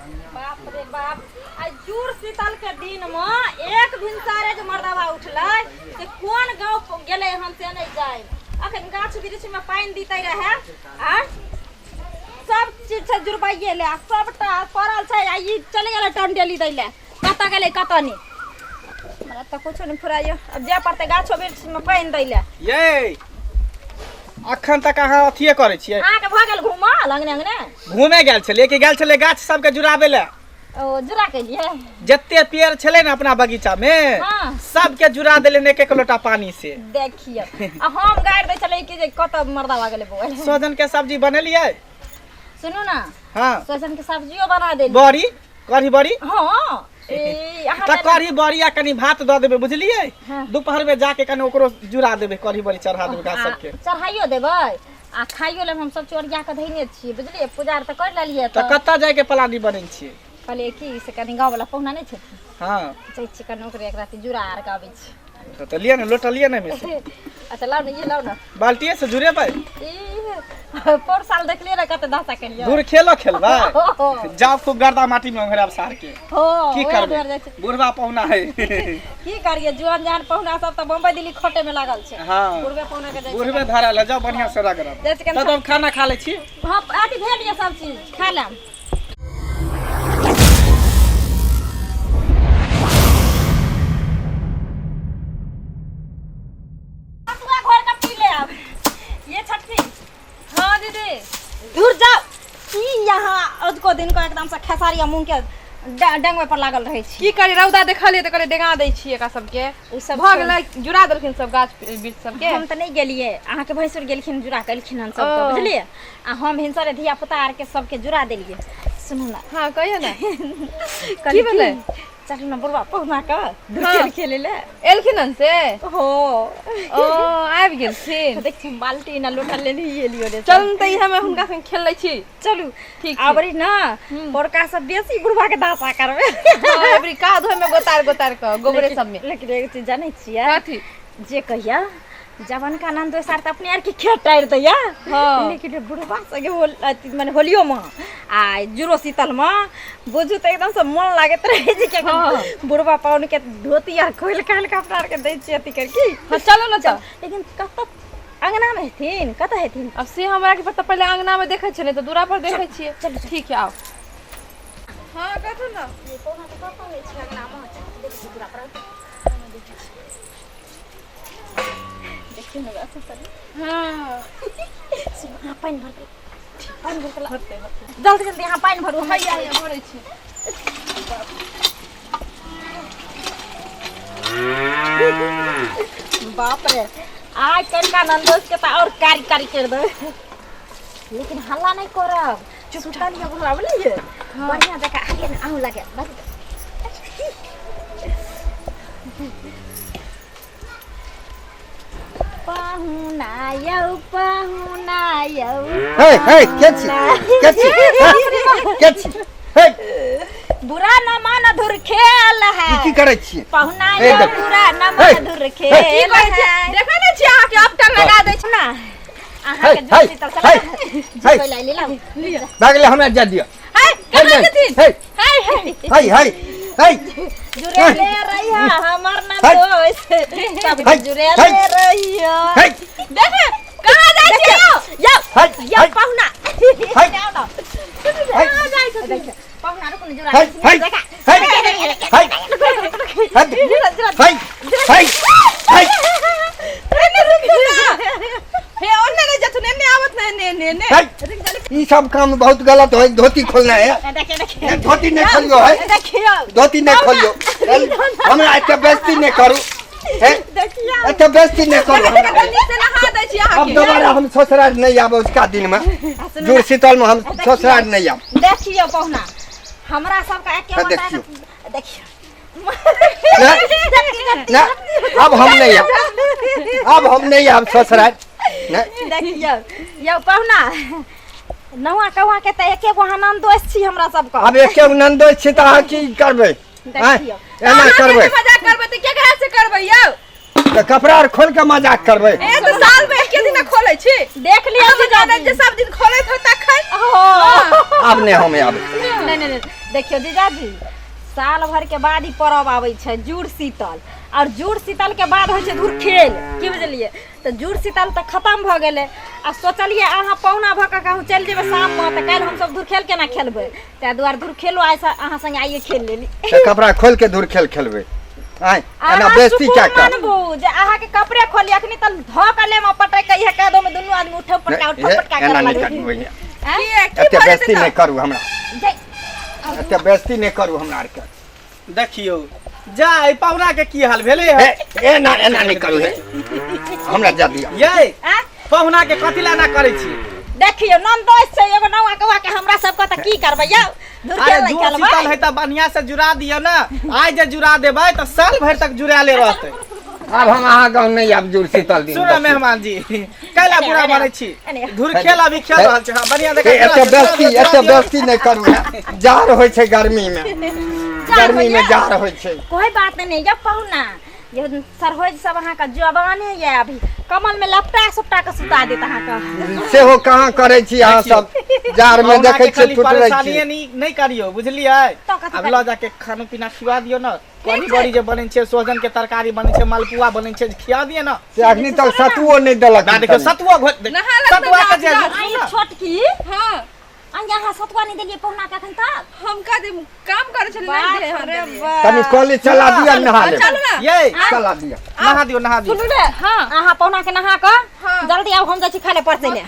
बाप रे बाप, आ जूड़ शीतल के दिन में एक भिनसारे जे मर्दावा उठलै से कोन गांव गेलै हम से नहीं जाए। अखन गाछ वृक्ष में पानि दिते रहे आ सब चीज छै जुड़बाइए ले, आ सबटा पड़ल छै, आ ई चलि गेलै टंडेली दै ले, कतऽ गेलै कतऽ नहि, हमरा तऽ कुछो नहि फुराइयो। अब जाय पड़तै गाछो वृक्ष में पानि दै ले। ये अखन तक अहाँ अथिए करै छियै? अहाँके भऽ गेल घूमल अंगने अंगने? घूमे गेल छलियै कि गेल छलियै गाछ सबके जुड़ाबै लए। ओ जुड़ा के लिए जते पेड़ छलै ने अपना बगीचा में, हाँ। सबके जुड़ा देले एक एक लोटा पानी से। देखियो, आ हम गारि दै छलियै कि जे कतऽ मर्दावा गेलै बौआ। सोहजन के सब्जी बनेलियै? सुनू ना। हाँ। सोहजन के सब्जियो बना देली। बड़ी कढ़ी बड़ी। हाँ, ए अहाँ तऽ कढ़ी बड़ी आ कनी भात दऽ देबै, बुझलियै? हाँ। दोपहर में जाके कनी ओकरो जुड़ा देबै, कढ़ी बड़ी चढ़ा देबै गाछ सबके। चढ़ाइयो देबै आ खाइयो लेब। हम सब चोरिया के धैने छियै, बुझलियै? पूजा आर तऽ कर लेलियै। तऽ कतऽ जायके प्लानिंग बनेने छियै? कहलियै कि से कनी गाँव वाला पहुना नहि छथिन? हाँ। जाइ छियै कनी ओकरे एक राति जुड़ा आर के आबै छी। तऽ लिअ ने, लोटा लिअ ने एहिमे से। अच्छा लाउ ने, ये लाउ ने। बाल्टिए से जुड़ेबै? ई पोर साल देखलियै ने कते दशा केलियै। दूर खेलो खेलबै, जाओ खूब गर्दा माटी में ओंघराब सार के। हो, की ओएह करबै, दुआरे जाइ छै। बुढ़वा पहुना है। की करियै, जुआन जहान पहुना सब तऽ बम्बई दिल्ली खटे में लागल छै। हाँ। बुढ़बे पहुना के जाइ छै। बुढ़बे धरा ले जाओ, बढ़िया से रगड़ब। जाइ छै कनी। तब हम खाना खा लै छी। हाँ, अथी भेल ये सब चीज, खा लेम। सतुआ घोर के पी ले अब। ये छटकी। हाँ दीदी। दूर जाओ, की यहाँ अजको दिन को एकदम से खेसारी आ मूंग के डंगवे पर लागल रहै छी। की करी, रौदा देखलियै तऽ कहलियै डेंगा दै छियै एकरा सबके। ओ सब भऽ गेलै, जुड़ा देलखिन सब गाछ वृक्ष सबके। हम तऽ नहि गेलियै, अहाँके भैंसुर गेलखिन, जुड़ा के एलखिन हन सबके। ओ। बुझलियै? आ हम भिनसरे धिया पुता आरके सबके जुड़ा देलियै। सुनू ने। हाँ, कहियौ ने। कहलियै की भेलै? की, चलू ने बुढ़वा पहुना के धुरखेल खेले ले। एलखिन हन से? हो। ओ आबि गेलखिन। देखियौ, बाल्टी ना लोटा लेली एलियो रे। चलू ने तऽ इएह में हुनका संग खेल लै छी। चलू। ठीक छै। आबरी ना पोरका सब बेसी बुढ़वा के दासा करबै। हाँ, एबरी काद होय में गोतार गोतार के गोबरे सब में। लेकिन एगो चीज जानै छियै? कथी? जे कहिया जवनका नंदो सार तऽ अपने आर के खेत टारि दैया। हाँ। लेकिन बुढ़वा संगे होल अथी माने होलियो में आ जुड़ो शीतल में बुझू तऽ एकदम से मन लागैत रहै छै कि हाँ। बुढ़वा पाहुन के धोती आर खोलि खालि के अपना आर के दै छियै अथी करि की। हाँ, चलू ने तऽ। लेकिन कतऽ अंगना में हेथिन, कतऽ हेथिन? अब से हमरा के पता, पहिले अंगना में देखै छियै, नहि तऽ दूरा पर देखै छियै। चलू, चलू। ठीक है, आउ। हाँ, कथू ने। ये पौधा तऽ कतऽ होइ छै अंगना में? देखै छियै दूरा पर, देखै छियै। देखियौ ने वैसे सब। हाँ। सुन, अहाँ पानि भर के, पानि भर के ला। जल्दी जल्दी अहाँ पानि भरू, हम हैया हैया भरै छी। बाप रे, आइ कनिका नंदोस के तऽ और कारी कारी कर देबै, लेकिन हल्ला नहि करब। सुतल ये बुढ़वा, बुझलियै? बढ़िया जकाँ आइए ने, अहूँ लगे बस। पाहुना यौ, पाहुना यौ। हे हे, के छी, के छी, के छी? हे। बुरा न मान धुर खेल है। ई की करै छियै? पहुना हे यौ, देख। बुरा न हे, मान धुर हे। खेल की करै छियै? है। देखै नहि छियै, अहाँके अपटन लगा दै छै। ना अहाँके हे, जो शीतल हे, हे। चला ले लाउ। भए गेलै, हमरा जा दिअ। हे, हे, कहाँ हे, जेथिन? हे। हे हे। हे हे हे। जुड़े ले रही है हमर ना हे। दोस्त सब। हे, जुड़े हे। ले रही है। हे। देखे कहाँ जाइ छियै यौ? यौ। हे। यौ। हे। पहुना। हे। जाओ ना। हे। कहाँ जाइ छथिन? देखियौ, पहुना रुकू ने, जुड़ा हे। हे। हे हे हे। जुड़ा जुड़ा। हे हे हे। एने रुकू ना। हे, ओने नहि जेथुन, एने आवत ने, एने एने एने। हे, ई सब काम बहुत गलत है। धोती खोलना है। देखिए देखिए। नहीं, धोती नहीं खोलियो है। देखियौ। धोती नहीं खोलियो, हमरा एते बेइज्जती नहीं करू हे। देखियौ। एते बेइज्जती नहीं करू हमरा। जल्दी से नहा दै छी अब अहाँके। दोबारा हम ससुराल नहीं आब। उसका दिन में जुड़ शीतल में हम ससुराल नहीं आब। देखियौ पहुना, हमरा सबके एके हाँ, गोटा। देखियौ। देखियौ। ना, ना, अब हम नहीं आब, अब हम नहीं आब ससुराल नहीं। देखियौ यौ पहुना, नौआ कौआ के तऽ एके गो आनंद दोस्त छी हमरा सबके। अब एके गो ननदोइ छी तऽ अहाँ की करबै आँय? देखियौ। एना करबै? मजाक करबै तऽ केकरा से करबै यौ? तऽ कपड़ा आर खोल के मजाक करबै? ए तऽ साल में एके दिन खोलै छी। देख लियौ हम जीजाजी। जानै जे सब दिन खोलैत हो तखन। आब नहि हम आब। नहीं नहीं नहीं, देखियौ जीजाजी, साल भर के बाद ही पर्व आबै छै जुड़ शीतल, और जुड़ शीतल के बाद होइ छै धुर खेल, की बुझलियै? तऽ जुड़ शीतल तऽ खतम भऽ गेलै, आ सोचलियै अहाँ पहुना भऽ कऽ कहूँ चलि जेबै शाममे, तऽ काल्हि हमसब धुर खेल केना खेलबै? ताहि दुआरे धुर खेलो आइ अहाँ संगे आइए खेल लेली। तऽ कपड़ा खोल के धुर खेल खेलबै? आँय, एना अहाँ बेइज्जती सुकून क्या कर मानबू जे अहाँके कपड़े खोली अखनी तऽ धऽ कऽ लेम पटक के इहे कादो में दुनू आदमी उठम पटका उठम पटका एना करऽ नहि लगबै। करबै। आँय? किए, की एते भऽ जेतै बेइज्जती तऽ? नहि करू हमरा। जै एते बेइज्जती नहि करू हमरा आरके। देखियौ जा, एहि पहुना के की हाल भेलै हे है। एना एना नहि करू, हे हमरा जा दिअ। ये आँय? पहुना के कथी ला ना करै छी? देखियौ, ननदोस छै एगो नौआ कौआ के हमरा सबके, तऽ की करबै यौ? धुर अरे खेल नहि जुड़ खेलबै? शीतल है तऽ बढ़िया से जुड़ा दियौ ने। आइ जे जुड़ा देबै तऽ साल भरि तक जुड़ाले रहतै। आब हम अहाँ गाँव नहि आब जुड़ शीतल दिन। सुन मेहमान जी, कैला बुरा मानै छी? एने। धुर खेल अभी खेल रहल छै। हाँ, बढ़िया हे, देखा। एते बेस्ती, एते बेस्ती नहि करू ने। जाड़ होइ छै गर्मी मे, गर्मी मे जाड़ होइ छै। कोई बात नहीं जब पहुना, ये सरहोज सब अहाँके जवाने ये, अभी कमल में लपटा सुपटा के सुता देत अहाँके। सेहो कहाँ करै छी अहाँ सब? जाड़ मे पहुना देखै के छियै खाली टूट रहै परेशानिये छी। नहीं नहीं करियौ, बुझलियै? तऽ कथी आब लऽ जाके खानो पीना खिवा दियौ ने। कढ़ी बड़ी जे बनै छै, सोहजन के तरकारी बनै छै, मालपुआ बनै छै, खिया दिअ ने। से अखनी तक सतुओ नहि देलक। ना देखियौ, सतुआ घोट नहा लग तऽ सतुआ के जे जाउ, आई छोटकी। हाँ। आई, अहाँ सतुआ नहीं देलियै पहुना के अखन तक? हम का दे, काम करै छलियै, नहि दे हम देलियै। कनि कॉलेज चला दिअ, नहा लेब। चलू ने। ये चला दिअ। नहा दियौ, नहा दियौ। सुनू ने। हाँ। अहाँ पहुना के नहा कऽ हाँ। जल्दी आब, हम जाइ छी खाय लए परसै ले।